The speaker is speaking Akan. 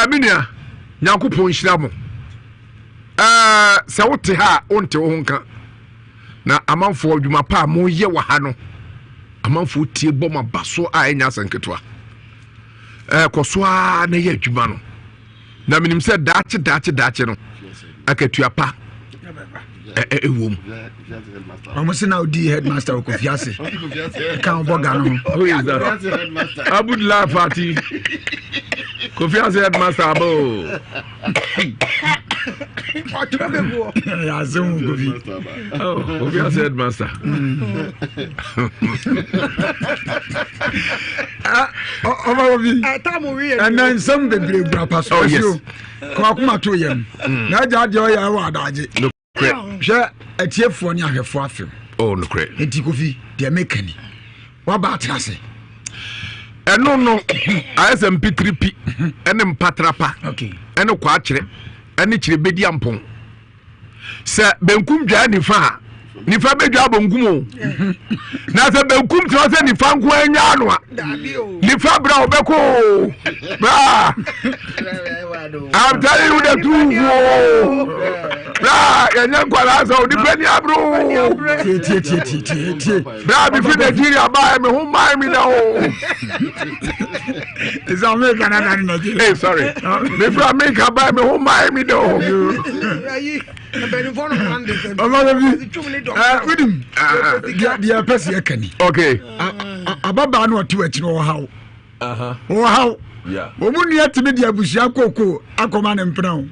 Me nua, Nyankopɔn nhyira mo. Sɛ wote ha a, wonte wo ho nka. Na amanfoɔ adwuma pa a moyɛ wɔ ha no, amanfoɔ tie bɔ mo aba so a ɛnyɛ asɛm ketewa. Kɔ so ara na yɛ adwuma no. Na menim sɛ daakye daakye daakye no, akatua pa ɛwɔ mu. Ɔmo se na odi headmaster wɔ Kofi ase ka wo bɔga no ho. Who is that? Abudullah Fati. Kofi ase headmaster abo. Yɛase ho Kofi. Oh, Kofi ase headmaster. Ɔma Kofi. Ɛnɛ nsɛm bebree gu apa so. Oh, yes. Kɔmakoma to yam. Na agya adeɛ ɔyɛ ɛwɔ adagye. Hwɛ atiefoɔ ne ahwɛfoɔ afem. Oh, nokorɛ. Enti Kofi, deɛ meka ni, waba atena ase. Ɛno no, ayɛ sɛ mpitiripi ɛne mpatrapa ɛne kwaakyerɛ ɛne kyerɛbɛdi ampɔn. Sɛ benkum dwaa nifa a, nifa bɛdwaa bonkum o. Na sɛ benkum tena sɛ nifa nko anyaa no a, nifa bra ɔbɛkɔ o. Bra! I'm telling you the truth o. Bra yɛnyɛ nkwadaa sɛ onipa ni abere o. Bra mi fi Nigeria ba mi ho maa mi da o. Is America na na Nigeria? Hey, sorry. Mi fi America ba mi ho maa mi da o. Ọmọ bi wonim deɛ ɛpɛ sɛ yɛka ni. Okay. Ababaa no ɔte w'akyi no ɔwɔ haw. Ɔwɔ haw. Wɔn mu nua tumi de abusua kookoo akɔma ne mpena o.